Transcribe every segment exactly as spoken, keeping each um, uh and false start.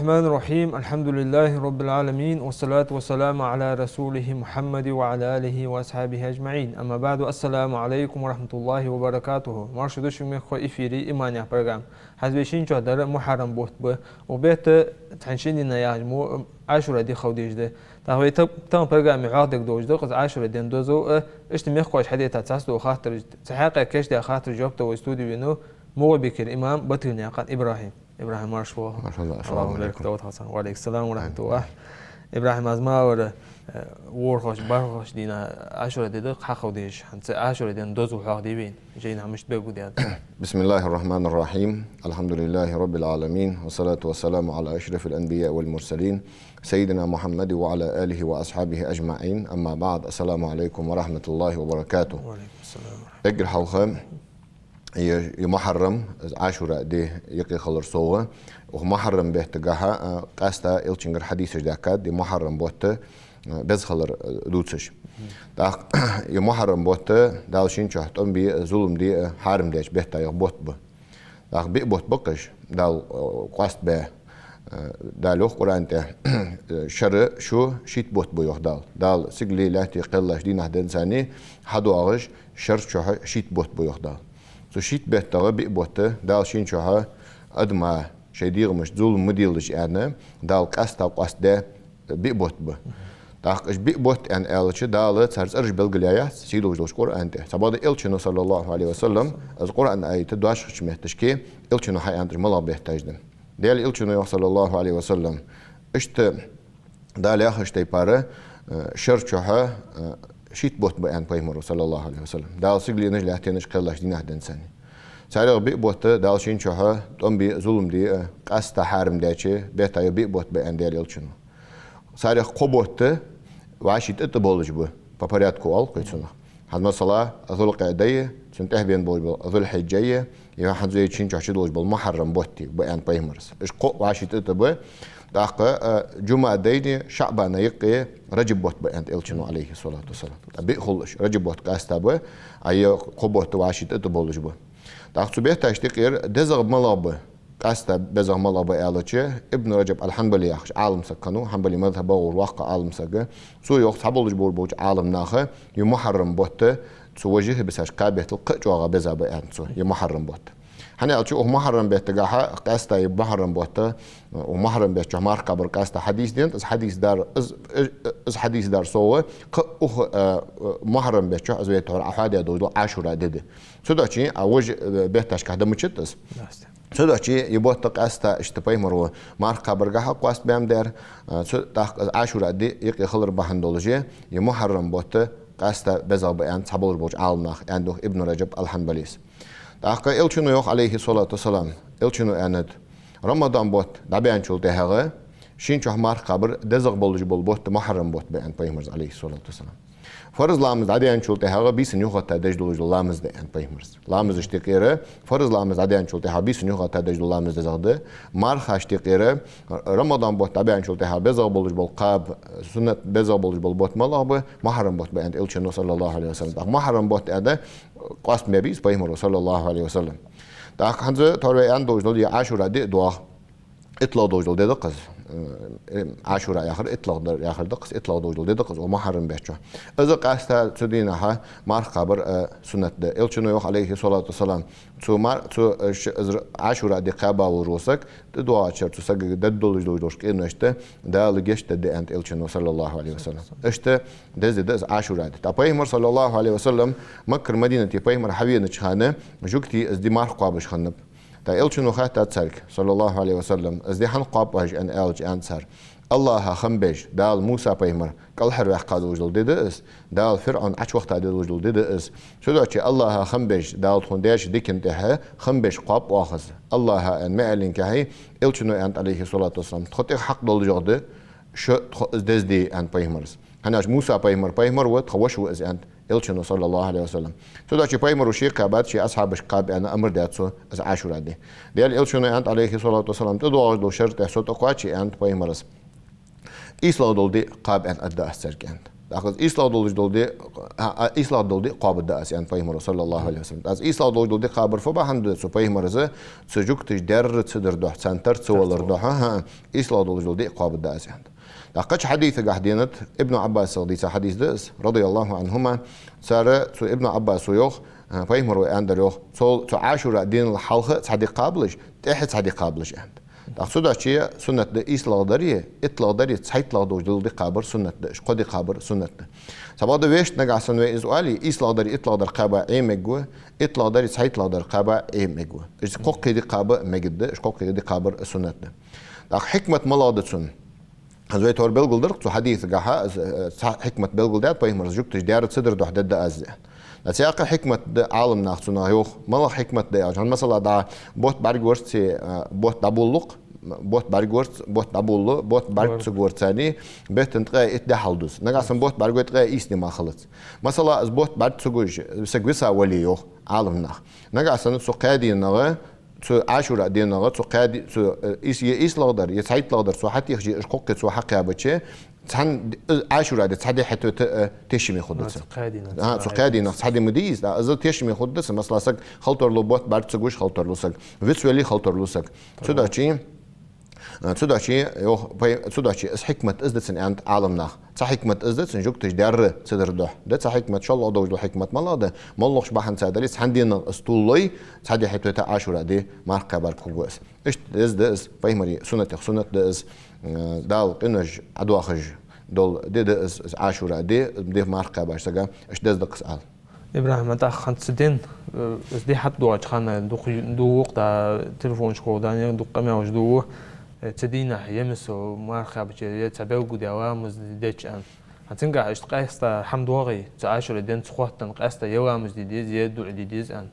الرحمن الرحيم. الحمد لله رب العالمين، والصلاة والسلام على رسوله محمد وعلى آله وأصحابه أجمعين. أما بعد، السلام عليكم ورحمة الله وبركاته. Марша да шо, мехкахой, эфире «Иман» яха программа. ХӀанз вай шийна чу дар мухьаррам бутт ба. Укх бетта цхьан шин дийнахьа яхаш мо Ӏашура ди хила дезаш да. ТӀаккха вай та-, тахан программе хьоахадергдолаш да-кх из Ӏашура ден дозал а, иштта мехкахоша хьадайтача цхьацца дола хаттараш, цу хьакъехьа кечдеш дола хаттараш жоп дала вай студе венав МагӀалбикера имам Батыгьнаькъан Ибрахьим. Ибрахьим, марша воагӀалва. Мархьалла, ассаламу Аллахӏу алейкум. Даьла салам. Ва алейкум салам ва рахьматуллахӏ. Ибрахьим, аз ма аллара, э, ворхӀаш, бархӀаш дийнахьа Ӏашура ди да-кх хьахила дезаш. ХӀанз цу Ӏашура ден дозал хьоахаде вайна. Жайна хӀама мишта бергба деза. بسم الله الرحمن الرحيم. الحمد لله رب العالمين. والصلاة والسلام على أشرف الأنبياء والمرسلين. سيدنا محمد وعلى آله وأصحابه أجمعين. أما بعد. السلام عليكم ورحمة الله وبركاته. Ва алейкум салам. Эггара хьалха, е, е мухьаррам, из Ӏашура ди юкъе хилар совгӀа. Укх мухьаррам беттагахьа, а, къаьстта Элчангара хьадисаш даьхкад, е мухьаррам бутт, а, беза хилар, а, дувцаш. ТӀаккха е мухьаррам бутт Дала шийна чу тӀом бе а, зулам де а хьарам деча бетта йоах бутт ба. ТӀаккха биъ бутт ба-кх уж, Дала, э, къоастабаь, э, Дала йоах Къуръан тӀа, э, шера шу шийтта бутт ба йоах Дала. Дала сигалеи лаьттеи кхеллача дийнахьа денз санна хьадоагӀаш шера чухь шийтта бутт ба йоах Дала. Цу шийтта беттагӀа биъ бутт Дала шийна чухь адама шоай дегӀамашта зулам ма делаш аьнна, Дала къаьстта къоастадаь биъ бутт ба. ТӀаккха уж биъ бутт аьнна аьлча, Дала цар цӀераш белгалъяьяц сийдолаш долча Къуръан тӀа. Цхьабакъда Элчано, саллаллахӀу Ӏалайхи ва саллам, из Къуръан аят доашхача метташка Элчано хьааьннад уж малагӀа бетташ да. Даьла Элчано йоах, саллаллахӀу Ӏалайхи ва саллам, иштта Дала яхача тайпара, э, шера чухь, э, шийтта бутт ба аьннад пайхамаро, саллаллахӀу Ӏалайхи ва саллам. Дала сигаленаш, лаьттанаш кхеллача дийнахьа денз санна. Царех биъ бутт Дала шийна чухь тӀом бе а, зулам де а къаьстта хьарам деча бетта йола биъ бутт ба аьннад Даьла Элчано. Царех кхо бутт вӀаший тӀа-тӀа болаш ба, по порядку оал-кх вай цунах. ХӀанз, масала, Зуль-КъаӀда я, цунна тӀехьа бена болаш бола Зуль-Хьиджа я, е хӀанз вай шийна чу долаш бола мухьаррам бутт я, ба аьннад пайхамаро. Уж кхоъ вӀаший тӀа-тӀа ба. ТӀаккха, а, Жумадайни ШаӀбана юкъе Раджаб бутт ба аьннад Элчано, Ӏалайхи ссалату вассалам. ТӀаккха биъ хул уж, Раджаб бутт къаьстта ба, а е кхо бутт вӀаший тӀа-тӀа болаш ба. ТӀаккха цу бетташта юкъера дезагӀа малагӀа ба, къаьстта безагӀа малагӀа ба аьлча, Ибн Раджаб аль-Хьанбали яхаш Ӏалам саг хиннав, Хьанбали мазхӀабагӀа вар воккха Ӏалам саг. Цо йоах, цхьаболаш болаш болча Ӏаламнаха, е мухьаррам бутт цу вожех бисаш кхаь беттал кхы а чӀоагӀа беза ба аьннад цо, е мухьаррам бутт. ХӀана аьлча, укх мухьаррам беттагахьа къаьстта е мухьаррам бутт, укх мухьаррам бетта чухь марха кхабар къаьстта хьадис денад, из хьадис дар, из, из, из хьадис дар совгӀа, кхы а укх, э, мухьаррам бетта чухь из вай тхьовра Ӏохьоадаь долаш дола Ӏашура ди да. Цудухьа а вож, э, бетташкахь да мичад из. Цудухьа е бутт къаьстта иштта пайхамаро марха кхабаргахьа къоастабаь ма дар, а, цу, тӀаккха из Ӏашура ди юкъе хилар бахьан долаш, е мухьаррам бутт къаьстта безагӀа ба аьннад цхьаболаш болча Ӏаламнаха, аьннад укх Ибн Раджаб аль-Хьанбалис. ТӀаккха Элчано йоах, Ӏалайхи ссалату вассалам, Элчано аьннад: Рамадан бутт дӀабаьнначул тӀехьагӀа шийна чухь марха кхабар дезагӀа болаш бола бутт мухьаррам бутт ба аьннад пайхамаро, Ӏалайхи ссалату вассалам. Фарз ламаз дӀадаьнначул тӀехьагӀа бийсан юхатта деш долаш дола ламаз да аьннад пайхамаро. Ламазашта юкъера, фарз ламаз дӀадаьнначул тӀехьагӀа бийсан юхатта деш дола ламаз дезагӀа да. Мархашта юкъера, Рамадан бутт дӀабаьнначул тӀехьагӀа безагӀа болаш бола кхаба, суннат безагӀа болаш бола бутт малагӀа ба, мухьаррам бутт ба аьннад Элчано, саллаллахӀу Ӏалайхи ва саллам. ТӀаккха мухьаррам бутт аьнна къоастабаь бий из пайхамаро, саллаллахӀу Ӏалайхи ва саллам. ТӀаккха хӀанз тхьовра вай аьнна долаш дола е Ӏашура ди а доагӀа. ИтлагӀа долаш дола ди да-кх из. Э, Ӏашура яхар итлагӀа дар яхар да-кх из, итлагӀа долаш дола ди да-кх из, укх мухьаррам бетта чухь. Из къаьстта цу дийнахьа марха кхабар, э, суннат да. Элчано йоах, Ӏалайхи ссалату вассалам, цу мар-, цу, э, ш-, из Ӏашура ди кхаьба волаш вола саг, тӀадоагӀача шера цу сагага дергдолаш долаш долча къиношта Дала гешт дергда аьннад Элчано, саллаллахӀу Ӏалайхи ва саллам. Иштта деза ди да из Ӏашура ди. ТӀаккха пайхамар, саллаллахӀу Ӏалайхи ва саллам, Маккара Мадинате пайхамар хьавенача хана жугтий из ди марха кхоабаш хиннаб. ТӀаккха Элчано хаьттад царга, саллаллахӀу Ӏалайхи ва саллам, из ди хӀана кхоаб оаш аьнна аьлча, аьннад цар: АллахӀа хам беш, Дала Муса пайхамар кӀалхарваьккха долаш дола ди да из, Дала ФирӀовн Ӏочувахийта долаш дола ди да из. Цудухьа АллахӀа хам беш, Дала тхона деча дикан тӀехьа хам беш кхоаб оаха из. АллахӀа аьнна ма аьллинкехьа, Элчано аьннад, Ӏалайхи ссалату вассалам, тхо тӀех хьакъ долаш йоагӀа да, шо тхо из деза де, аьннад пайхамаро. ХӀана аьлча Муса пайхамара пайхамар ва, тха воша ва из, аьннад Элчано, саллаллахӀу Ӏалайхи ва саллам. Цудухьа пайхамаро ше кхаьбад, ший асхьабашка кхаба аьнна амар даьд цо из Ӏашура ди. Даьла Элчано аьннад, Ӏалайхи ссалату вассалам, тӀадоагӀаш долча шера тӀа со тӀакхоач аьннад пайхамаро. ИйслагӀа дола ди кхаба аьнна аргда аз царга, аьннад. ТӀаккха из ийслагӀа долаш дола ди, а, а, ийслагӀа дола ди кхоабаргда аз, аьннад пайхамаро, саллаллахӀу Ӏалайхи ва саллам. Из ийслагӀа долаш дола ди кхабар фу бахьан да? Цу пайхамара цу жугташа даьр ца дар духьа, царна тӀара ца валар духьа, хӀа, ийслагӀа долаш дола ди кхоабаргда аз, аьннад. ТӀаккха кхыча хьадисагахь денад, Ибн Ӏаббасах дийца хьадис да из, радияллахӀу Ӏанхума, цар цу Ибн Ӏаббаса йоах, а, пайхамаро аьннадар йоах, цу, цу Ӏашура денал хьалха цхьа ди кхабалаш, тӀехьа цхьа ди кхабалаш, аьннад. ТӀаккха цудухьа суннат да ийслагӀа дари, итталагӀа дари, цхьайтталагӀа долаш дола ди кхабар суннат да, уж кхо ди кхабар суннат да. Цхьабакъда вешта нагахьа санна вай из оале, ийслагӀа дари, итталагӀа дар кхаба Ӏе мегаргва, итталагӀа дари, цхьайтталагӀа дар кхаба Ӏе мегаргва. Уж кхоккхе ди кхаба мегаргда, уж кхоккхе ди кхабар суннат да. ТӀаккха хьикмат малагӀа да цун? Из вай тхьовра белгалдир цу хьадисагахьа, из, э, цхьа хьикмат белгалдаьд пайхамара, жугташа даьр ца дар духьа дергда аз, аьнна. Цхьаькха хьикмат да, Ӏаламнаха цунах йоах, малагӀа хьикмат да аьлча. ХӀана, масала, дӀа бутт бӀаргагуш ца, э, бутт дӀаболалу-кх, бутт бӀаргагуш, бутт дӀаболалу, бутт бӀарга ца гуш царна, бетта ткъаь итт ди хьалдуз. Нагахьа санна бутт бӀаргагой, ткъаь ийс ди мара хилац. Масала, из бутт бӀарга ца гуш, саг виса вале, йоах Ӏаламнаха. Нагахьа санна цу кхаь дийнахьа, цу Ӏашура дийнахьа, цу кхаь ди-, цу, э, ийс-, е ийслагӀа дар, е цхьайтталагӀа дар цо хьатехача, уж кхоккхе цо хьакхаьбача, цхьан ди-, э, Ӏашура ди цхьа ди хьатойтар, э, тешаме хургда цун. Цу кхаь дийнахьа, цхьа хьадис. Цу кхаь дийнахьа цхьа ди ма дий из, да, из тешаме хургда цун. Масала, саг халтарлу, бутт бӀарга ца гуш халтарлу саг, виса вале халтарлу саг. Цудухьа, э, цудухьа, йоах, пай-, цудухьа из хьикмат из да цун, аьннад Ӏаламнаха. Цхьа хьикмат из да цун, жугташа даьр ца дар духьа. Да цхьа хьикмат, шоллагӀа долаш дола хьикмат малагӀа да? МоллагӀа бахьан ца дале, цхьан дийнахьа из туллой, цхьа ди хьатойташ Ӏашура ди марха кхабаргва из. Иштта деза да из, пайхамара суннатех суннат да из, э, Дала къинош Ӏодоахаш дола ди да из, из Ӏашура ди, ди марха кхаьбача сага, иштта деза да-кх из ала. ИбрахӀим, тӀаккха хӀанз цу ден, э, из ди хьатӀадоагӀача хана дукха ду-кх, да, телефонашка да, дукха къамаьлаш ду, э, цу дийнахьа е миса марха кхаьбача, е цхьа белгалдаь ламаз деча, аьнна. ХӀанз цунгахьа иштта къаьстта хӀама доагӀий, цу Ӏашура денца хоттаденна къаьстта е ламаз де деза, е дуӀа де деза, аьнна.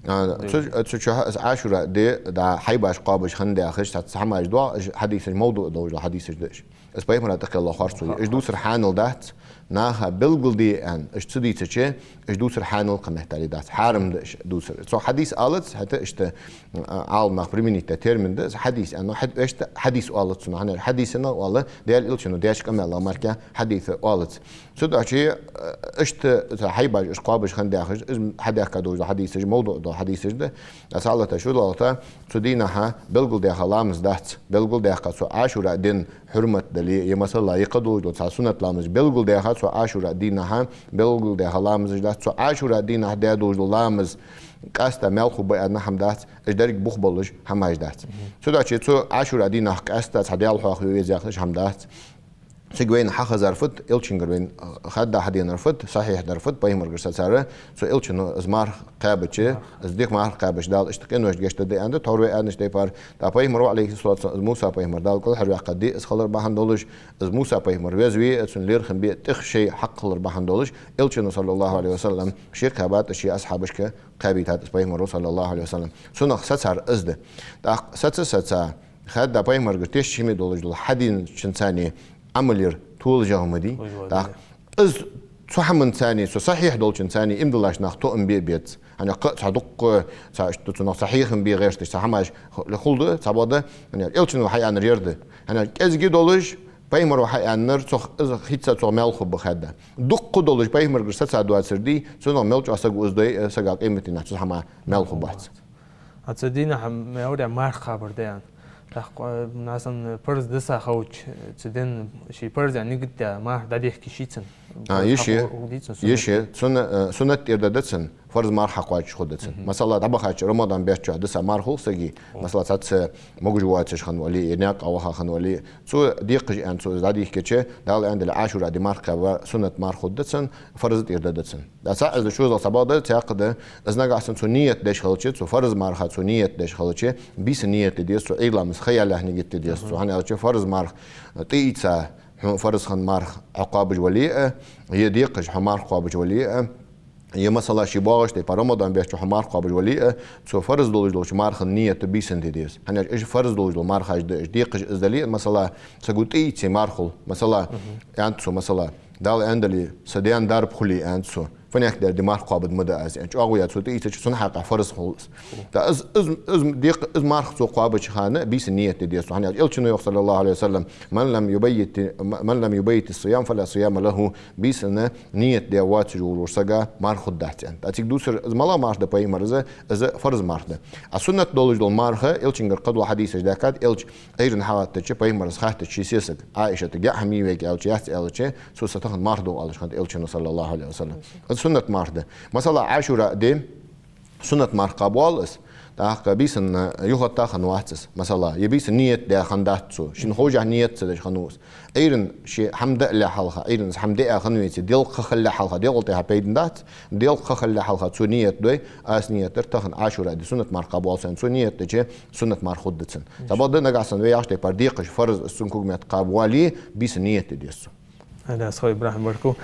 А, цу, цу чухьа из Ӏашура ди, да, хьайбаш кхоабаш хинна дехаш, цхьацца хӀамаш доагӀа, уж хьадисаш мовдуӀ долаш дола хьадисаш да уж. Из пайхамара тӀакхелла харцо я. Уж дувцар хьанал дац, наха белгалде аьнна, уж ца дийцача, уж дувцар хьанал, кхы меттел дац. Хьарам да уж дувцар. Цу хьадис алац, хӀаьта иштта, а, Ӏаламнаха применить даь термин да из, хьадис аьнна, хьад-, вешта хьадис оалац цунах, хӀана аьлча хьадисана оал, Даьла Элчано деча къамаьла мара хьадис оалац. Цудухьа, э, иштта цу хьайбаш уж кхоабаш хинна дехаш, из хьадаьхка долаш дола хьадисаш мовдуӀ дола хьадисаш да. Аса алата, шу лалата, цу дийнахьа белгалдаьха ламаз дац. Белгалдаьха цу Ӏашура ден хьурмат дале, е масала, е кхы долаш дола цхьа суннат ламазаш белгалдаьха цу Ӏашура дийнахьа, белгалдаьха ламазаш дац. Цу Ӏашура дийнахьа даь долаш дола ламаз къаьстта маьл хургба аьнна хӀама дац, уж деррига бух болаш хӀамаш дац. Цудухьа цу Ӏашура дийнахьа къаьстта цхьа Даьла хьоахаве веза яхаш хӀама дац. Цига вайна хьахезар фуд, Элчангара вайна хадда хьаденар фуд, сахьихь дар фуд, пайхамарагара сацар, цу Элчано из марха кхаьбача, из дика марха кхаьбача Дала иштта къинош гешт дергда аьнна да, тхьовра вай аьннача тайпара, тӀаккха пайхамаро, Ӏалайхи ссалату вассалам, из Муса пайхамар Дала кӀалхарваьккха ди из хилар бахьан долаш, из Муса пайхамар везаве а, цун лерхӀам бе а тӀех шоай хьакъ хилар бахьан долаш, Элчано, саллаллахӀу Ӏалайхи ва саллам, ше кхаьбад, ший асхьабашка кхаьбийтад из пайхамаро, саллаллахӀу Ӏалайхи ва саллам. Цунах сацар из да. ТӀаккха саца, саца, хадда пайхамарагара тешаме долаш дола хьаденчунца Ӏамал яр тола жагӀа ма дий. ТӀаккха из цу хӀаманца, цу сахьихь долчунца иман диллача наха тоам бе а бец. ХӀана аьлча кхы а цхьа дуккха, цхьа иштта цунах цхьа хьехам бе гӀерташ, цхьа хӀамаш ху-, хул да, цхьабакъда, хӀана аьлча Элчано хьааьннар ер да. ХӀана аьлча кӀезига долаш, пайхамаро хьааьннар, цох, из хӀаьта цох маьл хургба хадда. Дуккха долаш, пайхамарагара саца доацар дий, цунах мел чӀоагӀа саг уздой, э, сага къематдийнахьа цу хӀаман маьл хургбац. А цу дийнахьа, ма варя, марха кхабар да аьнна. ТӀаккха, э, нагахьа санна парз диса хилча, цу ден ший парз аьнна нигат даь, марха дӀадехке йиш йий цунна? А, йиш я. Парз хьакхо хургдий цунна, суннат? Йиш я. Цунна, э, суннат тӀера дергда цунна, фарз марха хьакхоачаш хургда цунна. Мгм. Масала, дӀабахача Рамадан бетта чухь диса марха хул сага, масала, цхьацца могаш воацаш хинна вале, е наькъа ваха хинна вале, цо декхаш аьнна цо из дӀадийхкача, Дала аьннадале, Ӏашура ди марха кхаба суннат марха хургда цунна, фарз тӀера дергда цунна. ТӀаккха цхьа из да, шозлагӀа цхьабакъда, цхьаькха да, из нагахьа санна цо ният деш хилча, цу фарз марха цо ният деш хилча, бийсан ният де деза цо, Ӏуйра ламаза ха ялалехь нигат де деза цо. ХӀана аьлча фарз марха тӀаийца, хьона фарз хинна марха хьо кхоабаш вале а, е декхаш хьо марха кхоабаш вале а, е масала ший боагӀача тайпара Рамадан бетта чухь хьо марха кхоабаш вале а, цу фарз долаш долча мархан ният бийсан де деза. ХӀана аьлча уж фарз долаш дола мархаш да, уж декхаш из дале а, масала, саго тӀаийце марха хул, масала, аьннад цо, масала, Дала аьннадале, са даьна дарба хуле, аьннад цо, Фанек дер ди марха кхоабаргда ма да аз, аьнна. ЧӀоагӀа вай цо тӀаийцача, цун хьакъехьа фарз хул из. ТӀаккха из, из, из декъа, из марха цо кхоабача хана бийсан ният де деза цо. ХӀана аьлча Элчано йоах, саллаллахӀу Ӏалайхи ва саллам: «من لم يبيت، من لم يبيت الصيام فلا صيام له». Бийсан ният де воацаш волча сага марха хургдац, аьнна. ТӀаккха цига дувцар, из малагӀа марха да, пайхамар, из, из фарз марха да. А суннат долаш дола марха, Элчангара кхыдола хьадисаш даьхкад, Элча Ӏуйрийна хьалгӀаттача, пайхамара хаьттад ший сесага, Ӏаишата: «ГӀа хьа ма йий вайга?» — аьлча, «Яц», — аьлча, цо са тахан марха догӀа аьлча хиннад Элчано, саллаллахӀу Ӏалайхи ва саллам. Из суннат марха да. Масала, Ӏашура ди суннат марха кхоабавоал из, тӀаккха бийсан юхатта хиннавац из. Масала, е бийсан ният де хиннадац цо, шийна ховшшехь ният ца деш хиннав из. Ӏуйрийна ше хӀама далале хьалха, Ӏуйрийна из хӀама диа хиннавеце, делкъа ха хилале хьалха, декъал тӀехьа пайда бац, делкъа ха хилале хьалха цо ният дой, аз ният дир тахан Ӏашура ди суннат марха кхоабавоал сона, цо ният дича, суннат марха хургда цун. Цхьабакъда нагахьа санна вай яхача тайпара декхаш фарз из цун когаметта кхоабавале, бийсан ният де деза цо. Аля, со ИбрахӀим баркал.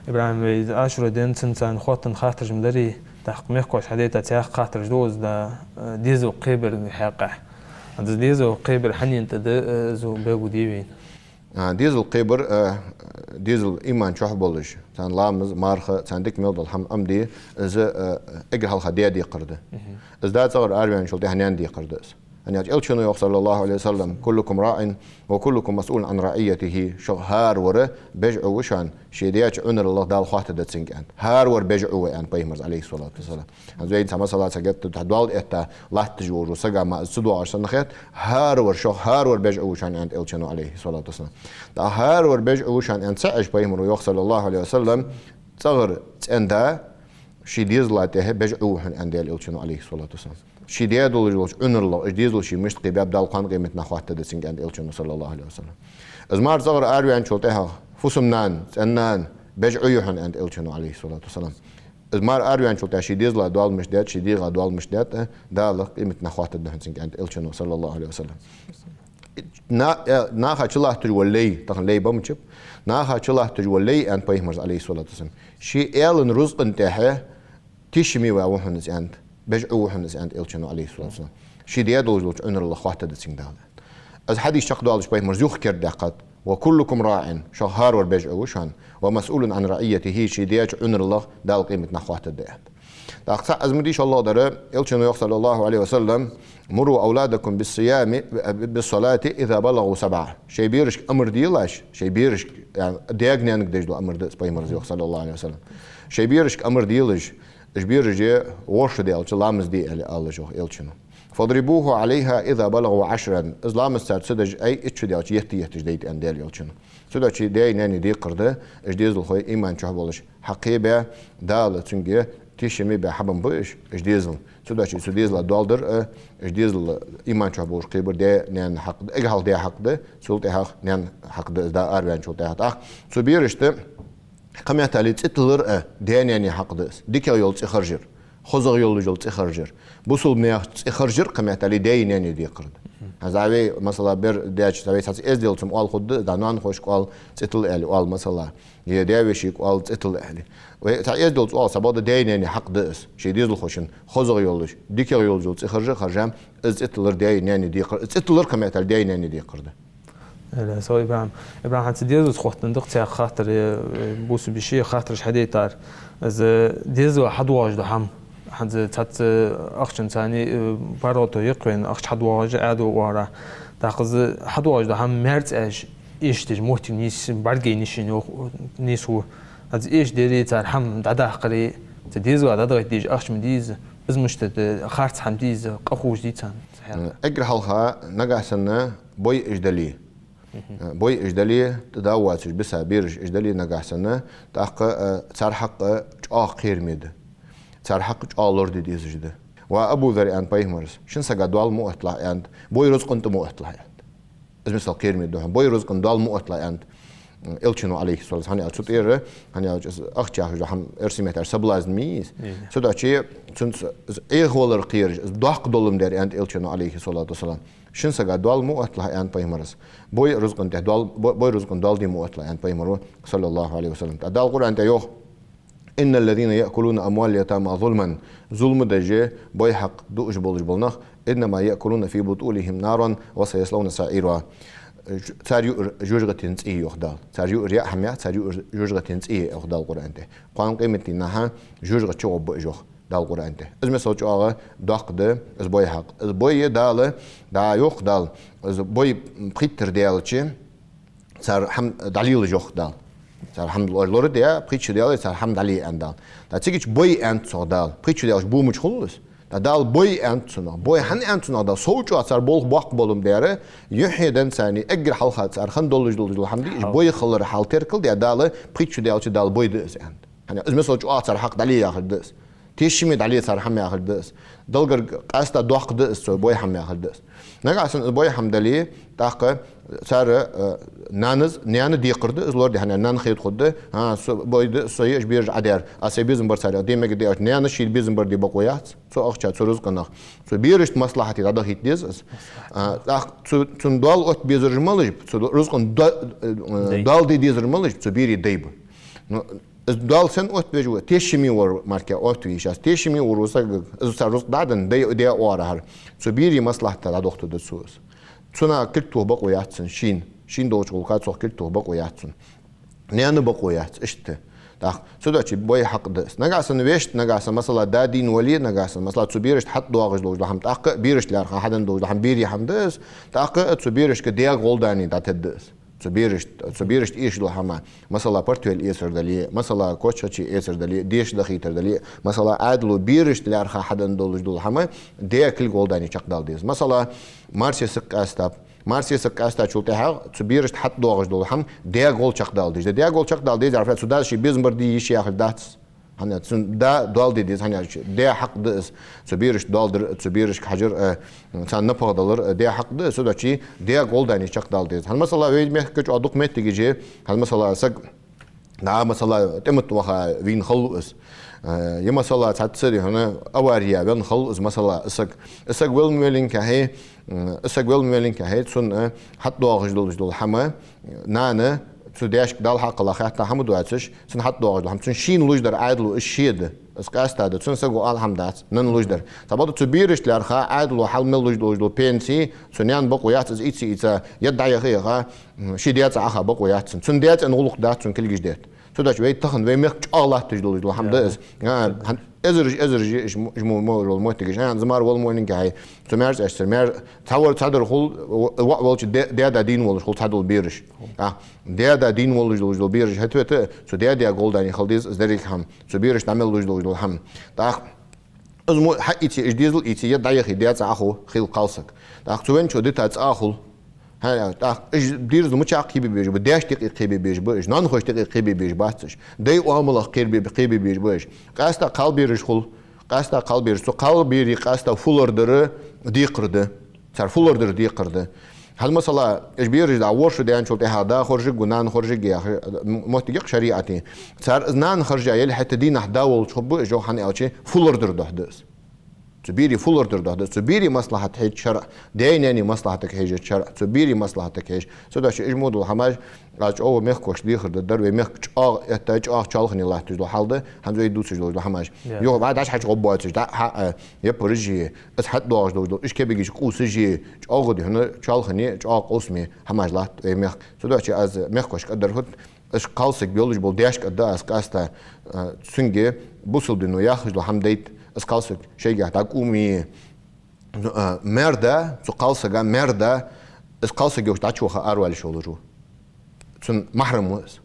ИбрахӀим, вай Ӏашура ден цун царна хоттаденна хаттараш ма дарий, тӀаккха мехкахоша хьадайта цхьаькха хаттараш да из, да, э, дезал кхебарга хьакъехьа. ХӀанз из дезал кхебар хьанна тӀа да, э, из бегу дий вайна? А, дезал кхебар, э, дезал иман чу болаш, царна ламаз, марха, царна дика мел дола хӀама Ӏомаде, из, э, эггара хьалха даь декхар да. Из да цӀагӀара араваьнначул тӀехьа наьна декхар да из. ХӀана аьлча Элчано йоах, саллаллахӀу Ӏалайхи ва саллам: «كلكم راع وكلكم مسؤول عن رعيته». Шух хӀаравар бежӀу ва шоана, ший даьча Ӏунаралах Дала хоаттаргда цунга, аьнна. ХӀаравар бежӀу ва, аьнна, пайхамара, Ӏалайхи ссалату вассалам. ХӀанз вайна цхьа масала ца геттара, тӀа доал этта латташ волча сага ма из ца доагӀаш санна хет, хӀаравар, шух хӀаравар бежӀу ва шоана, аьннад Элчано, Ӏалайхи ссалату вассалам. ТӀаккха хӀаравар бежӀу ва шоана аьнна ца Ӏеш, пайхамара йоах, саллаллахӀу Ӏалайхи ва саллам, цӀагӀара цӀен-да ший дезала тӀехьа бежӀу ва хьона, аьннад Элчано, Ӏалайхи ссалату вассалам. Ший даь долаш долча Ӏунаралах, уж дезал ший мишта кхебаьб, Дала кхоана къематдийнахьа хоаттаргда цунга, аьннад Элчано, саллаллахӀу Ӏалайхи ва саллам. Из мар цӀагӀара араваьнначул тӀехьагӀа фусам-нана, цӀен-нана бежӀу я хьона, аьннад Элчано, Ӏалайхи ссалату вассалам. Из мар араваьнначул тӀехьагӀа ший дезала доал мишта даьд, ший дегӀа доал мишта даьд, э, Дала къематдийнахьа хоаттаргда хьона цунга, аьннад Элчано, саллаллахӀу Ӏалайхи ва саллам. На-, э, наха чулатташ вола лай, тахан лай ба мичаб, наха чулатташ вола лай, аьннад пайхамара, Ӏалайхи ссалату вассалам, ший аьлан рузкъан тӀехьа тешаме ва хьона из, аьннад, бежӀу ва хьона из, аьннад Элчано, Ӏалайхи ссалату вассалам. Ший даь долаш долча Ӏунаралах хоаттаргда цунга Дала. Из хьадис чакхдоалаш пайхамара юха кердадаьккхад: «وكلكم راع», шух хӀаравар бежӀу ва шоана, «ومسؤول عن رعيته», ший даьча Ӏунаралах Дала къематдийнахьа хоаттаргда, аьннад. ТӀаккха цхьа аз ма дийша гӀолла дар, Элчано йоах, саллаллахӀу Ӏалайхи ва саллам: «مروا أولادكم بالصيام، بالصلاة إذا بلغوا سبعا». Шоай берашка амар делаш, шоай берашка, яӀни, даьга-наьнага деш дола амар да из, пайхамара йоах, саллаллахӀу Ӏалайхи ва саллам. Шоай берашка амар делаш, уж бераш ворхӀ шу даьлча ламаз де, аьле, оалаш йоах Элчано. «فاضربوه عليها إذا بلغوا عشرا». Из ламаз цар ца деш, ай, итт шу даьлча етта-етташ дайта, аьннад Элчано. Цудухьа даьи наьни декхар да, уж дезалхой иман чу болаш хьакхебаь, Дала цунга тешаме баь хьабенна ба уж, уж дезал. Цудухьа цу дезала доал дар, э, уж дезал иман чу болаш кхебар даь-наьна хьакъ да, эггара хьалха даь хьакъ да, цул тӀехьагӀа наьна хьакъ да, из да араваьнначул тӀехьагӀа. ТӀаккха цу берашта кхыметтел цӀи тиллар а даь-наьна хьакъ да из. ДикагӀа йола цӀи харжар, хозагӀа йолаш йола цӀи харжар, бусалба наьха цӀи харжар кхыметтел даьи наьни декхар да. ХӀанз вай, масала, бер даьча, вай цхьацца эздел цун оал хургда, да ноанахошка оал цӀи тилла аьле, оал, масала, е даь-вешийга оал цӀи тилла аьле. Вай цхьа эздел цун оал, цхьабакъда даьи наьни хьакъ да из, ший дезалхошта хозагӀа йолаш, дикагӀа йолаш йола цӀи харжа, харжа, из цӀи тиллар даьи наьни декхар, из цӀи тиллар кхыметтел даьи наьни декхар да. Аля, со ИбрахӀим. ИбрахӀим, хӀанз дезалца хоттаденна да-кх цхьаькха хаттар, э, бусалба йиший хаттараш хьадайтар. Из дезала хьадоагӀаш дола хӀама, хӀанз цхьацца ахчанца, э, паргӀато я-кх вайна, ахча хьадоагӀаш, Ӏаьдало оалар. ТӀаккха из хьадоагӀаш дола хӀама маьрцӀа эшаш, эшаш деш моттиг нийса, бӀаргаяйнай шийна, йоах, нийса ва. ХӀанз эшаш дале, цар хӀама дӀадаккхаре, цу дезала дӀадахийта дезаш ахча ма дий из, из мишта да, харц хӀама дий из, къа ховш дий царна? Эггара хьалха, нагахьа санна бой уж дале, Мгм. Э, бой уж дале, тӀадоагӀаш биса бераш уж дале нагахьа санна, тӀаккха, э, цар хьакъ чӀоагӀа кхераме да. Цар хьакъ чӀоагӀа лораде дезаш да. «Ва Абу Зарр», — аьннад пайхамара, «шин сага доал ма отталахь», — аьннад, — «бой рузкъан тӀа ма отталахь», — аьннад. Из мисал кхераме да хьона. «Бой рузкъан доал ма отталахь», — аьннад, м, Элчано, Ӏалайхи ссалату вассалам. ХӀана аьлча цу тӀера, хӀана аьлча из ахча яхаш дола хӀама эрсий меттала соблазн ма йий из. Цудухьа цунца из Ӏехавалар кхераш, из доккха долам дар, аьннад Элчано, Ӏалайхи ссалату вассалам. «Шин сага доал ма отталахь», — аьннад пайхамара. «Бой рузкъан тӀа доал, бо-, бой рузкъан доал де ма отталахь», — аьннад пайхамара, саллаллахӀу Ӏалайхи ва саллам. ТӀаккха Дала Къуръана тӀа йоах: «إن الذين يأكلون أموال اليتامى ظلما», зулам деш бой хьакъ дуаш болаш бола нах, «إنما يأكلون في بطونهم نارا وسيصلون سعيرا». Цар юар жожагӀатен цӀи я, йоах Дала. Цар юар яа хӀама я, цар юар жожагӀатен цӀи я, йоах Дала Къуръан тӀа. Кхоана къематдийнахьа жожагӀате гӀоргба уж, йоах Дала Къуръан тӀа. Из мисал чӀоагӀа доккха да, из бой хьакъ. Из бой Дала, да, йоах Дала, из бой пхийттара даьлча, цар хӀама дӀалелаш, йоах Дала. Цар хӀама лор-, лораде а, пхийтта шу даьлча, цар хӀама дӀале аьнна Дала. ТӀаккха цига чу бой аьннад цох Дала. Пхийтта шу даьлча бу мича хул из? ТӀаккха Дала бой аьннад цунах. Бой хӀана аьннад цунах Дала? Сов чӀоагӀа цар болх боккха болга ма дарра, юхье денз царна эггара хьалха цар хинна долаш долаш дола хӀама да из, бой хилара хьал теркал а даь, Дала пхийтта шу даьлча Дала бой да из аьннад. ХӀана? Из мисал чӀоагӀа цар хьакъ дӀале яхар да из. Тешаме дӀале цар хӀама яхар да из. Далгара къаьстта доккха да из, цу бой хӀама яхар да из. Нагахьа санна из бой хӀама дале, тӀаккха цар, э, нанас, наьна декхар да из лораде, хӀана аьлча нанна хетаргда, хӀа, со бой да, со еш бераш Ӏадаьр, аз сай безам бар царех де мегаргда аьлча, наьнас шийна безам бар де бокъо яц цу ахчах, цу рузкъах. Цу берашта маслахьате дӀадахийта деза из. А, тӀаккха цу, цунна доал отта безараш малаш ба, цу рузкъан до-, э, доал де дезараш малаш ба, цу берий дай ба. Ну, из доал сенна отта веза ва? Тешаме вар мара отта веза из. Тешаме вар ва саг, из цар рузкъа дӀаденна, даь, даь оарахьара. Цу берий маслахьата дӀадохийта деза цо из. Цунах кулг тоха бокъо яц цунна шийна. Шийна долча гӀулакха цох кулг тоха бокъо яц цунна. Наьна бокъо яц, иштта. ТӀаккха цудухьа бой хьакъ да из. Нагахьа санна вешта, нагахьа санна, масала, да дийна вале, нагахьа санна, масала, цу берашта хьатӀадоагӀаш долаш дола хӀама, тӀаккха берашта лаьрхӀа хьаденна долаш дола хӀама берий хӀама да из, тӀаккха цу берашка даьга гӀолла даьнна дӀатедда из. Цу берашта, цу берашта эшаш дола хӀама, масала, портфель эцар дале, масала, кочхаче эцар дале, деша дахийтар дале, масала, Ӏаьдало берашта лаьрхӀа хьаденна долаш дола хӀама даь кулг гӀолла даьнна чакхдала деза. Масала, марсе саг къаьстаб. Марсе саг къаьстачул тӀехьагӀа цу берашта хьатӀадоагӀаш дола хӀама даьга гӀолла чакхдала деза. Даьга гӀолла чакхдала дезар, фу, цу дас ший безам бар де йиш яхилга дац. ХӀана, цун да доал де деза, хӀана аьлча даь хьакъ да из. Цу берашта доал дар, цу берашка хьажар, э, царна напагӀа далар, э, даь хьакъ да из. Цудухьа даьга гӀолла даьнна чакхдала деза. ХӀана, масала, вай мехка чу дукха моттигаш я, хӀана, масала, саг, да, масала, тӀема тӀа ваха вийна хул из. Э, е, масала, цхьацца дий хьона авари венна хул из, масала, саг. Саг велла ма веллинге хье, М, саг велла ма веллинге хье, цунна хьатӀадоагӀаш долаш дола хӀама, нана, цу даьшка Далла хьакъ хилла хетта хӀама доацаш, цунна хьатӀадоагӀаш дола хӀама, цунна шийна луш дар Ӏаьдало из ше да, из къаьста да, цунна саго ала хӀама дац, нанна луш дар. Цхьабакъда цу берашта лаьрхӀа Ӏаьдало хьалха мел луш долаш дола пенси, цу наьна бокъо яц из ийца, ийца, ядда дӀаяха яха, м, ший даь цӀагӀа Ӏаха бокъо яц цунна. Цун даь цӀен гӀулакх дац цун кулгаш детта. Цудухьа вай тахан вай мехка чӀоагӀа латташ долаш дола хӀама да из. ХӀа, хӀа, эзараш, эзараш я уж мо-, мо-, мо-, моттигаш. ХӀана, зӀамига велла ма веллинге хье. Цу маьрца эшсар, маьр-, цхьавар цхьадар хул, ва-, ва-, волча даь-, даь-да дийна волаш хул цхьадола бераш. А, даь-да дийна волаш долаш дола бераш, хӀаьта-вета, цу даь-даьга гӀолла даьнна хила деза из деррига хӀама. Цу берашта мел луш долаш дола хӀама. ТӀаккха из мо хьаийце, уж дезал ийце, ядда дӀаяхе, даь цӀагӀа Ӏаху, хул кхалсаг. ТӀаккха цу венначо дита цӀа хул. ХӀа, тӀаккха уж дирза мичахьа кхебе безаш ба, даьшта юкъе кхебе безаш ба уж, нанахошта юкъе кхебе безаш бац уж, дай оамалах кхебе, кхебе безаш ба уж. Къаьстта кхалбераш хул, къаьстта кхалбераш, цу кхалберий къаьстта фу лорадар декхар да. Цар фу лорадар декхар да. ХӀана, масала, уж бераш да, ворхӀ шу даьнначул тӀехьагӀа да хоржаргва, нана хоржаргья яха, м-, моттиг я-кх шариӀате. Цар из нана хоржа яле, хӀаьта дийнахьа да волча хургба уж, йоах, хӀана аьлча фу лорадар духьа да из. Цу берий фу лорадар духьа да из. Цу берий маслахьат хьежа шарӀа, даь-наьна маслахьатага хьежа шарӀа, цу берий маслахьатага хьежа. Цудухьа уж мо дола хӀамаш, аз чӀоагӀа мехкахошка дехар дергдар, вай мехка чӀоагӀа этта, чӀоагӀа чоалхане латташ дола хьал да, хӀанз вай дувцаш долаш дола хӀамаш. Я. Йоах, вай дӀа-хьа чу гӀоргбоацаш, дӀа-хьа, э, яппараш я, из хьатӀадоагӀаш долаш дола, уж кебегаш къувсаш я, чӀоагӀа дий хьона чоалхане, чӀоагӀа къовсаме хӀамаш латт вай мехка. Цудухьа аз мехкахошка кӀадар хӀуд, аз кхалсаг йолаш бола даьшка кӀадда аз къаьстта, а, цунга бусалба дино яхаш дола хӀама дайта, аз кхалсаг шийгахьа дӀакӀувме. Ну, а, маьр-да, цу кхалсага маьр-да, аз кхалсаг йолча дӀачуваха аравала йиш йолаш ва. Цун махьрам ва из.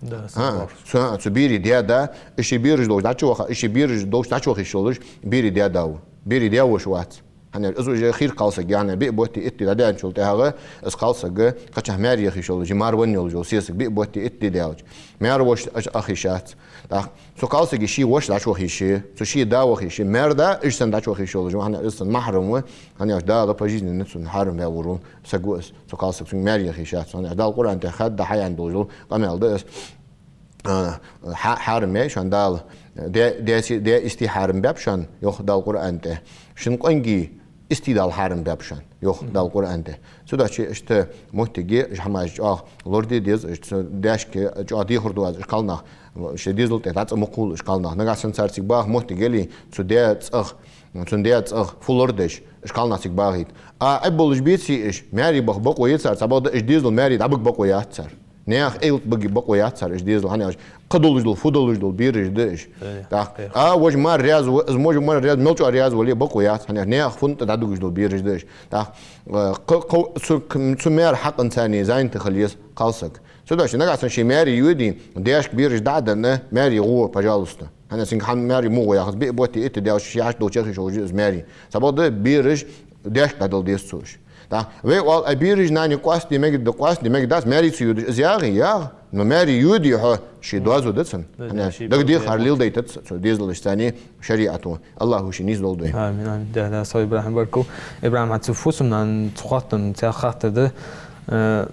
Да, а, цу, а, цу берий даь-да, из ший бераш долча дӀачуваха, из ший бераш долча дӀачуваха йиш йолаш, берий даь-да ва. Берий даь-воша вац. ХӀана аьлча из уже хир кхалсаг я, хӀана аьлча биъ бутт, итт ди дӀадаьнначул тӀехьагӀа, из кхалсаг кхычахьа маьре яха йиш йолаш, мар венна йолаш йола сесаг биъ бутт, итт ди даьлча, маьр-воша ах йиш яц. ТӀаккха цу кхалсага ший воша дӀачуваха йиш я, цу ший да ваха йиш я, маьр-да из санна дӀачуваха йиш йолаш ва, хӀана аьлча из цун махьрам ва, хӀана аьлча Дала пожизненно цунна хьарам ваь вар ва, саг ва из, цу кхалсага цунга маьре яха йиш яц, хӀана аьлча Дала Къуръан тӀа хадда хьаяьнна долаш дола къамаьл да из. А, хьа-, хьарам яьй шоана Дала. Даь, даь си-, даь истий хьарам баьб шоана, йоах Дала Къуръан тӀа. Шун къонгий истий Дала хьарам баьб шоана, йоах Дала Къуръан тӀа. Цудухьа иштта моттиг я, уж хӀамаш чӀоагӀа лораде деза, уж цу даьшка чӀоагӀа дехар ду аз, уж кхалнах Шоай дезала тӀа дӀа цӀа ма кхувла уж кхалнах. Нагахьа санна цар цига баха моттиг яле, цу даь цӀагӀа, цун даь цӀагӀа фу лорадеш, уж кхалнах цига бахийта. А, Ӏеббалуш беций уж, маьре баха бокъо я цар, цхьабакъда уж дезал маьре дӀабига бокъо яц цар. Наьха эйлат бига бокъо яц цар уж дезал, хӀана аьлча кхы долаш дола, фу долаш дола бераш да уж. Э, тӀаккха. Э. А, вож мар раьза ва, из вож мар раьза, мелча раьза вале бокъо яц, хӀана аьлча наьха фунна тӀа дӀадугаш дола бераш да уж. ТӀаккха, э, кхы-, кхы-, цу, цу маьра хьакъан царна зайнта хила еза кхалсаг. Цудухьа нагахьа санна ший маьре йоде, даьшка бераш дӀа а денна, маьре гӀо, пожалуйста. ХӀана аьлча цунга хьа маьре мо гӀо яхац, биъ бутт, итт даьлча ши-хьашт долча хи шовжи из маьре. Цхьабакъда бераш даьшка дӀадала деза цо уж. ТӀаккха вай оал, а бераш нани къоастаде мегаргда, къоастаде мегаргдац, маьре ца йодаш из ягӀий, ягӀа. Но маьре йоде хьо, ший доазув да цун. Да, хӀана да, аьлча ший дагадеха доазув, хьарла леладайтац цу дезалашца царна шариӀато. АллахӀа шийна нийсдолда вай. Амин, амин. Да, да, со ИбрахӀим баркал. ИбрахӀим, хьа цу фусам-нанна цу хоттам цхьа хаттар да. Э,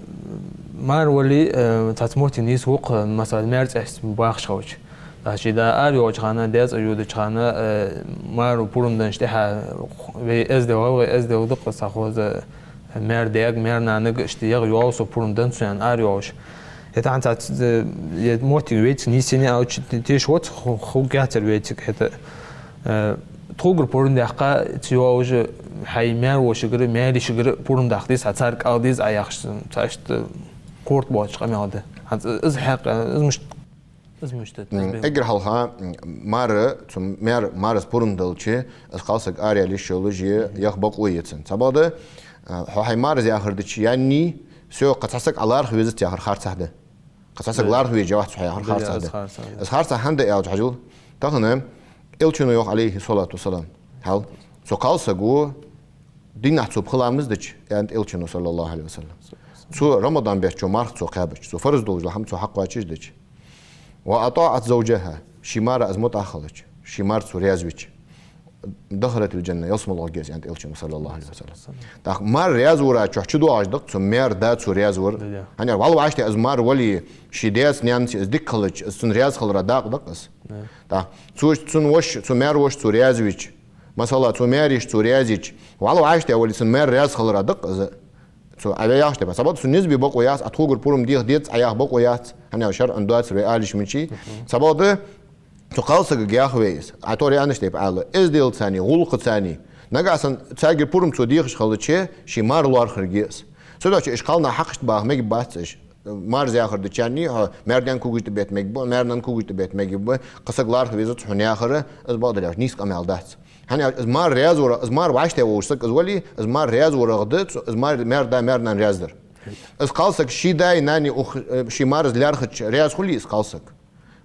мар вале, э, цхьацца моттиг нийсагӀа укх, масала, маьр цӀаьхца бахаш хилча. ТӀаккха ший да ара йоагӀача хана, даь цӀа йодача хана, э, маро пурам деннача тӀехьа вай эздел, гӀалгӀай эздел да-кх, цхьа хоза, маьр-даьга, маьр-нанага, иштта ягӀа йоагӀа со, пурам денна цо, аьнна, ара йоагӀаш. ХӀаьта хӀанз цхьа, э, е моттиг вайцига нийсъенна, аьлча тешаш вац, ху-, хургьяцар вайцига, хӀаьта, э, тхогара пурам даьккха ца йоагӀаш, хьай маьр-вошагара, маьр-йишагара пурам даккха деза, хьа царга ала деза Ӏа яхаш, цхьа иштта корта боацаш къамаьл да. ХӀанз из хьакъ, из мишта Из мишта да, из М, бе- эггара хьалха, м, мар, цу маьр-, марас пурам делча, из кхалсаг ара яла йиш йолаш я, яха бокъо я цун. Цхьабакъда, а, хьо хьай марас яхар дича яьннай, всё, кхы цхьа саг Ӏа лархӀа везац яхар харцахьа да. Кхы цхьа саг Да. лархӀа везаш я вац хьо яхар Да, харцахьа из да. харцахьа да. Из харцахьа хӀана да аьлча, хьажал, тахан Элчано йоах, Ӏалайхи ссалату вассалам, хьал, цу кхалсаго дийнахьа цо пхи ламаз дича, аьннад Элчано, саллаллахӀу Ӏалайхи ва саллам. Цо Рамадан бетта чу марха цо кхаьбача, цо фарз долаш дола хӀама цо хьакхоачашдича. «وأطاعت زوجها», ший мара из мутӀахьа хилча, ший мар цо раьза вича. «دخلت الجنة», ялсмала гӀоргья из, аьннад Элчано, саллаллахӀу Ӏалайхи ва саллам. ТӀаккха мар раьза вара чу чудоагӀаш да-кх цу маьр-да цо раьза вар. Да, да. ХӀана аьлча вӀалла вӀаштӀехьа из мар вале, ший даьца, наьнаца из дика хилча, из цун раьза хилара дакъа да-кх из. Да. ТӀаккха цо, цун воша, цу маьр-воша цо раьза вича, масала, цу маьр-йиша цо раьза йича, вӀалла вӀаштӀехьа вале, цун маьр раьза хилара дакъа из. Цо Ӏа вай яхаш тӀа ба. Цхьабакъда цун низ бе бокъо яц, Ӏа тхогара пурам деха дезац Ӏа яха бокъо яц. ХӀана аьлча шарӀан доацар вай алиш мичай. Мгм. Цхьабакъда цу кхалсагага яха вай из. Ӏа тхьовра аьннача тайпара ала. Эзделцани, гӀулакхацани. Нагахьа санна царгара пурам цо дехаш хилча, ший мар лоархӀаргья из. Цудухьа уж кхалнах хьакхашта баха мегаргбац уж. Марас яхар дича яьннай хьо, маьр-даь когаш тӀабетта мегаргба, маьр-нанна когаш тӀабетта мегаргба, кхы саг лархӀа везац хьона яхар, из бакъдар яхаш нийса къамаьл дац. ХӀана аьлча из мар раьза вар, из мар вӀаштӀехьа волаш саг из вале, из мар раьза варах да, цу-, из мар, маьр-да, маьр-нана раьза дар. Из кхалсаг ший даьи нанеи ух-, э, ший марас лаьрхӀача раьза хулий из кхалсаг?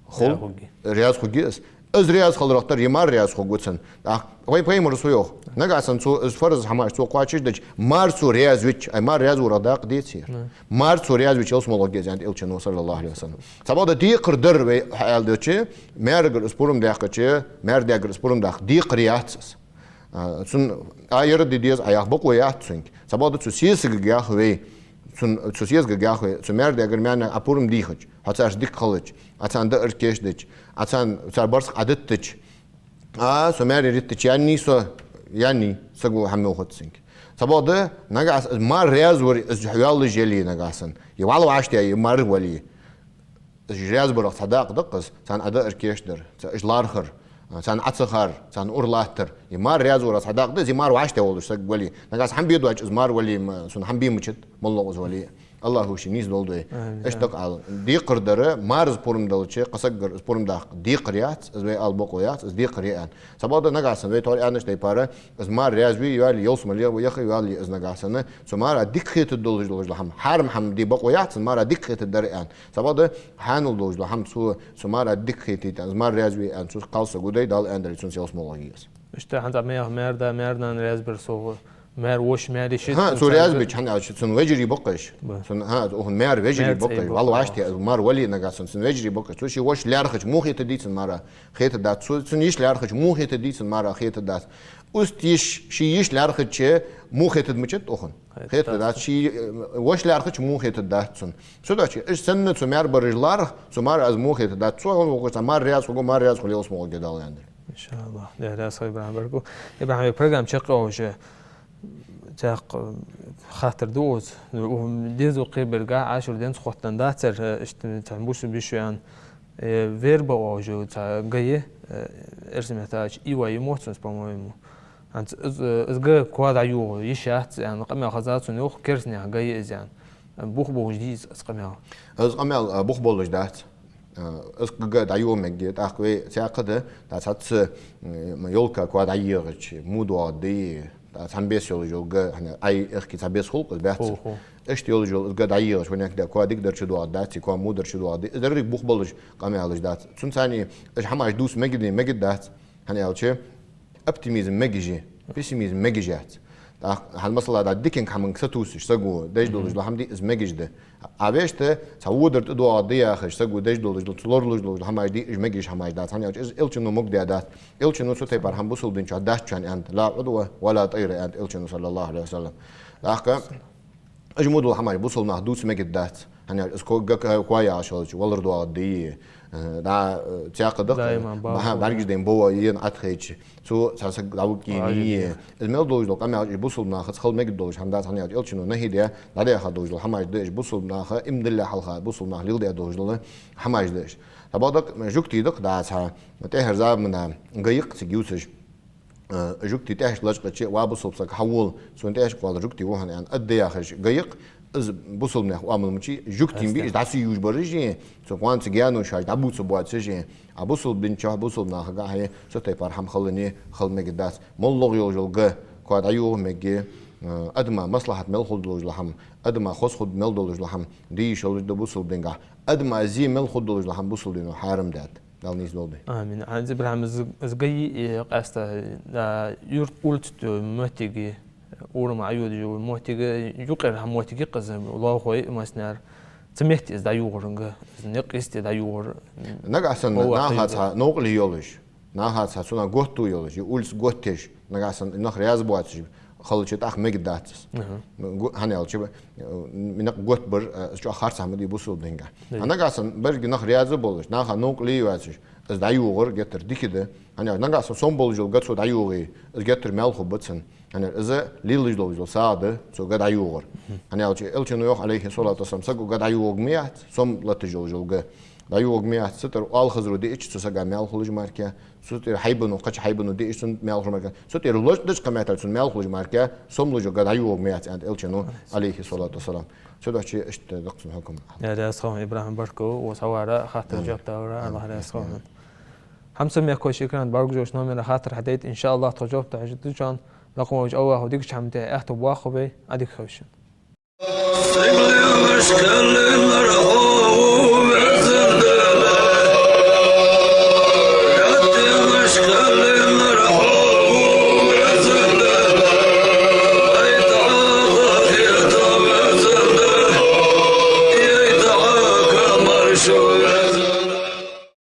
Хул. Раьза хургья. Раьза хургья из. Из раьза хиларах тара ер мар раьза хургва цунна. ТӀаккха вай пайхамара фу йоах? Нагахьа санна цо из фарз хӀамаш цо кхоачашдича, мар цо раьза вича, ай мар раьза варах дакъа деций? Да. Мар цо раьза вича ялсмала гӀоргья из, аьннад Элчано, саллаллахӀу Ӏалайхи ва саллам. Цхьабакъда декхар дар вай, хьааьлча, маьрагара из пурам даьккхача, маьр-даьгара из пурам даккха декхар яц из. А, цун а яра де деза Ӏа яха бокъо яц цунга. Цхьабакъда цу сесагага яха вай, цун, цу сесагага яха вай, цу маьр-даьгара, маьр-нанагара Ӏа пурам дийхача, хьо царца дика хилча, Ӏа царна даар кийчдича, Ӏа царна, цар барзкъа Ӏа диттача, а, со маьре диттача яьннай со, яьннай, саго хӀама мел хургьяц цунга. Цхьабакъда нагахьа санна из мар раьза вар, из хьо ваьллаш яле нагахьа санна, е вӀалла вӀаштӀехьа, е мар вале. Уж раьза барах цхьа дакъа да-кх из, царна Ӏа даар кийчдар, ца-, уж лархӀар, царна Ӏа ца хар, царна ура латтар. Ер мар раьза варах цхьа дакъа да, из ер мар вӀаштӀехьа волаш саг вале. Нагахьа санна хӀама бе доацаш из мар вале, м-, цунна хӀама бе мичад, моллагӀа из вале. АллахӀа шийна нийса долда вай. Амин. Иштта дакъа ала. Декхар дар, мара из пурам делча, кхы сагагара из пурам даккха декхар яц, из вай ала бокъо яц, из декхар я аьнна. Цхьабакъда нагахьа санна вай тхьовра аьннача тайпара, из мар раьза ве а ваьле, ялсмале а яха а ваьле, из нагахьа санна, цу мара дика хетаргдола долаш дола хӀама, хьарам хӀама де бокъо яц, цун мара дика хетаргдар аьнна. Цхьабакъда хьанал долаш дола хӀама цо, цу мара дика хетийта аьнна, из мар раьза ве аьнна, цо кхалсаго дай, Дала аьннадале, цунца ялсмала гӀоргья из. Иштта хӀанз Ӏа ма яххьа, маьр-да, маьр-нана раьза бар, со, маьр-воша, маьр-йиша. ХӀа, цо раьза бича, хӀана аьлча цун вежарий ба-кх уж. Ба. Цун, хӀа, укхун маьр вежарий ба-кх уж. Маьр цӀей ба-кх уж. ВӀалла вӀаштӀехьа, мар вале нагахьа санна, цун вежарий ба-кх уж. Цо ший воша лаьрхӀача, мишта хетаргдий цунна мара? Хетаргдац. Цо, цун йиша лаьрхӀача, мишта хетаргдий цунна мара? Хетаргдац. Иштта йиш-, ший йиша лаьрхӀача, мишта хетаргда мичад укхунна? Хетаргдац. Хетаргдац. Ший, э, воша лаьрхӀача, мишта хетаргдац цунна? Цудухьа, уж санна цу маьр-бараша лархӀа, цу мара из мишта хетаргдац. Цо хьона вокхар цхьа мар раьза хургва, мар раьза хуле, ялсмала гӀоргья Дала аьннадале. ИншааллахӀ. Даьла раьза хилва, ИбрахӀим, баркал. ИбрахӀим, вай программа чакхйоалаш, цхьа хаттар да укхаза. Дезал кхебергахьа Ӏашура денз хоттаденна дацар, иштта цхьа бусалба йиша ваьнна, Э, верба оалаш йола цхьа га я, э, эрсий меттала аьлча, ива я мо цунца, по-моему. ХӀанз из, э, из га коа дӀайоагӀа йиш яц, аьнна, къамаьл хезад сона, йоах, керастий наьха га я из, аьнна. Бух болаш дий из, из къамаьл? Из къамаьл, а, бух болаш дац. А, из га дӀайоагӀа мег, тӀаккха вай цхьаькха да, да цхьацца, м, йолка коа дӀайоагӀача, мо доагӀаргдий, да цхьан беса йолаш йола га, хӀана, Ӏай, аьхки цхьа беса хул-кх из, бац? Хо, хо. Иштта йолаш йола из га дӀайоагӀача, ванек да, коа дикадар чудоагӀаргдаций, коа модар чудоагӀаргдий, из деррига бух болаш къамаьлаш дац. Цунца цхьана из хӀамаш дувца мегаш дий, мегаш дац. ХӀана аьлча, оптимизм мегаш я, пессимизм мегаш яц. ТӀаккха хӀанз, масала, да диканга хӀаманга сатувсаш саго деш долаш дола хӀама дий, из мегаш да. А вешта, цхьа водар тӀадоагӀаргда яхаш, саго деш долаш дола, цо лоралуш долаш дола хӀамаш дий, уж мегаш хӀамаш дац. ХӀана аьлча, из Элчано могадаь дац. Элчано цу тайпара хӀама бусалба дина чу дац шоана, аьннад, لا عدوى ولا طيرة, аьннад Элчано, صلى الله عليه وسلم. ТӀаккха уж мо дола хӀамаш бусалба наха дувца мегаш дац. ХӀана аьлча, из ко-, га-, ка-, коа яхаш хилча, валар доагӀаргдий, э, да, э, цхьаькха да-кх, даим бӀаргаш дайна бовла ена Ӏатхайча, цо цхьа саг дӀавугийний. Из мел долаш дола къамаьлаш уж бусалба нахаца хила мегаш долаш хӀама дац, хӀана аьлча, Элчано нахьи даь, дӀадаьха долаш дола хӀамаш да уж, бусалба наха иман диллале хьалха бусалба наха леладаь долаш дола хӀамаш да уж. Ца бакъда, жугтий да-кх, да, цхьа тӀехьарча замана га я-кх цига ювцаш. Э, жугтий тӀехьашка лачкъача, ва бусалба саг, хьавола, сона тӀехьашка вола жугти ва хьона, аьнна, аргда яхаш га я-кх. Из бусалба наьха Ӏамал ма яций, жугтий бий уж дӀасаювш бараш, цу къонахчун гаьнаш шоаш дӀабувца боацаш. А бусалба дина чу, бусалба нахага хье цу тайпара хӀама хилане хила мегаш дац. МоллагӀа йолаш йола га коа дӀайоагӀа мег, э, адама маслахьат мел хургдолаш дола хӀама, адама хоза хургда мел долаш дола хӀама де йиш йолаш да бусалба динагахьа. Адама зе мел хургдолаш дола хӀама бусалба дино хьарам даьд. Дала нийса долда. Амин. ХӀанз, ИбрахӀим, из, из га я, э, къаьстта, а, юрт, улица тӀа моттиг, урам Ӏайодаш йола моттиг, юкъера хӀама моттиг я-кх из, лоалахой массане а. Цу метте из дӀайоагӀар га, из никъ йисте дӀайоагӀар. Нагахьа санна наха цхьа новкъарле йолаш, наха цхьа цунах готто йолаш, из улица готта еш, нагахьа санна нах раьза боацаш хилча, тӀаккха мегаш дац из. Аха. Гу-, хӀана аьлча, э, никъ готбар, э, из чӀоагӀа харц хӀама да бусалба динагахьа. Ай. А нагахьа санна берригаш нах раьза болаш, наха новкъарле йоацаш, из дӀайоагӀар геттара дика да. ХӀана аьлча, нагахьа санна сом болаш йола га цо дӀайоагӀе, из геттара маьл хургба цунна. ХӀана аьлча, из лелаш долаш йола сагӀа да, цо га дӀайоагӀар. ХӀана аьлча, Элчано йоах, عليه الصلاة والسلام, саго га дӀайоагӀарг ма яц, сом латташ йолаш йола га дӀайоагӀарг ма яц, цу тӀара оалхазаро диача цу сага маьл хулаш мара, цу тӀара хьайбано, кхыча хьайбано диача цунна маьл хулаш мара, цу тӀара лочкъадича кхыметтел цунна маьл хулаш мара, сом луш йола га дӀайоагӀарг ма яц, аьннад Элчано, عليه الصلاة والسلام. Цудухьа иштта да-кх цун хьукам. Э, раьза хилва хьона, ИбрахӀим, баркал, укхаза хьавар, хаттар-жоп далар, АллахӀ раьза хилва хьона. Хьамсара мехкахой, экрана бӀаргагуш йолча номера хаттар хьадайта, иншааллахӀ, тхо жоп дала хьожаргда шоана. Лакха волча АллахӀа дикача хӀаман тӀа аьттув боаккхалба вай, Ӏадика хийла шун.